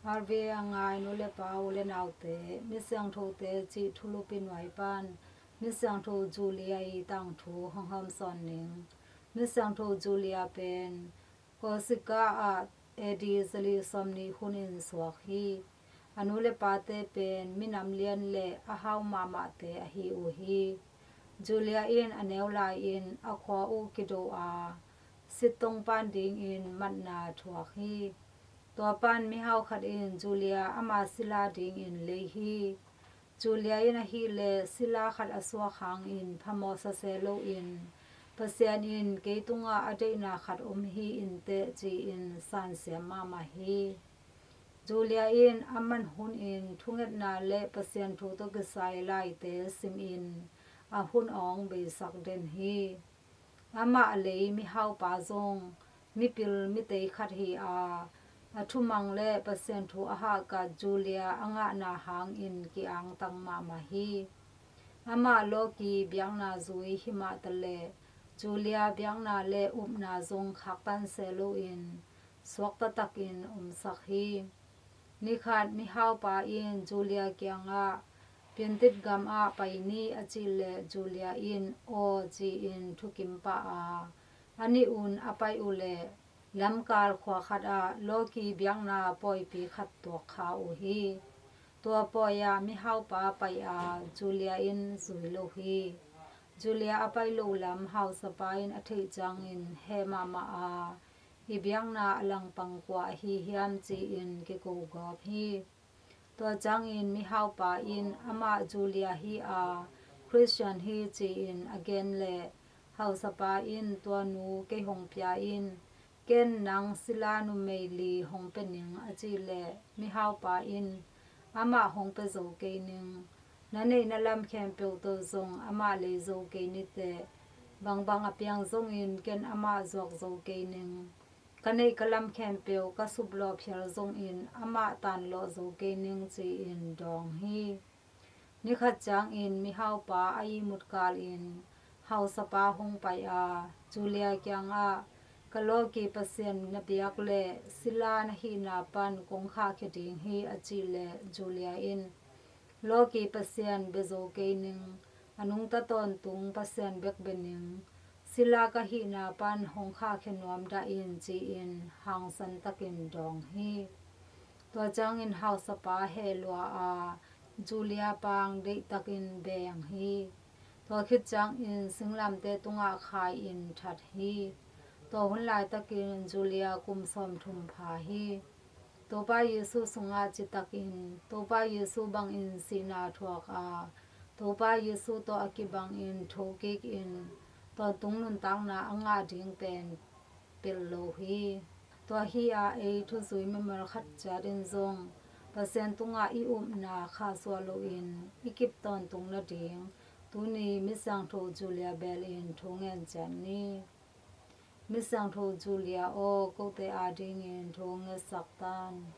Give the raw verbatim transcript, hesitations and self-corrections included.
Harvey a ngai nu le pa, u le naute, Misiangthote cih thulupi nuai pan Misiangtho Julia i tangthu hong hawmsawn ning. Misiangtho Julia pen Corsica ah A D zali sawmnih hunin suak hi. A nu le pate pen minam lian le a hau mahmahte ahi uh hi. Julia in a neu lai-in a khua uh kido a, sittong pan dingin matna thuak hi. Tua pan mihau khat in Julia ama sila dingin lei hi. Julia in ahih leh sila khat a suak hangin phamawh sase loin, Pasian in kei tungah a deihna khat om hi inteh ci-in sansiam mahmah hi. Julia in a man hunin thungetna le Pasian thu tawh kisai laite simin a hun awng beisak den hi. Amah a lei mihaupa zong mipil mitei khat hi a, a thumang le Pasian thu a hahkat Julia a ngahna hangin ki-angtang mahmah hi. Amah lawki biakna zui himah taleh Julia biakna le upna zong khaktan se loin suakta takin omsak hi. Nikhat mihaupa in Julia kiangah, Piantit gamah pai ni, a cih leh Julia in aw ci-in thukim pah a, a nih un a pai uh leh lamkal khua khatah lawki biakna pawipi khat tuak kha uh hi. Tua pawi-ah mihaupa pai a, Julia in zui lo hi. Julia a pai loh lam hausapa in a theih ciangin heh mahmah a, i biakna a langpang kua ahi hiam ci-in kiko gawp hi. Tua ciangin mihaupa in amah Julia hi a, Khristian hi ci-in a gen leh hausapa in tua nu kei hong pia in, ken nang sila numei li hong pia ning a cih leh mihaupa in amah hong pia zo kei ning. Na neihna lam khempeuh tawh zong amah lei zo kei niteh. Bangbang a piang zongin ken amah zuak zo kei ning. Ka neih ka lam khempeuh ka suplawh phial zongin amah tanlawh zo kei ning ci-in dawng hi. Nikhat ciangin mihaupa a ihmut kalin hausapa hong pai a, Julia kiangah, ka lawki Pasian na biak le sila na hihna pan kong khahkhia ding hi a cih leh Julia in, lawki Pasian bia zo kei ning, a nungta tawntung Pasian bek bia ning, sila ka hihna pan hong khahkhia nuam dah in ci-in hangsan takin dawng hi. Tua ciangin hausapa heh lua a, Julia pang deihtakin beng hi. Tua khit ciangin singlamteh tungah khai-in that hi. Tua hun laitakin Julia kum sawmthum pha hi. Topa Jesuh sungah citakin Topa Jesuh bangin sihna thuak a, Topa Jesuh tawh a kibangin thokikin tawntung nuntakna a ngah ding pen pel lo hi. Tua hi a, ei thuzui mimal khat ciatin zong Pasian tungah i upna khahsuah loin i kip tawntung nading tuni Misiangtho Julia belin thu ngen ciat ni. Misiangtho Julia aw, kote adingin thu ngetsak tan.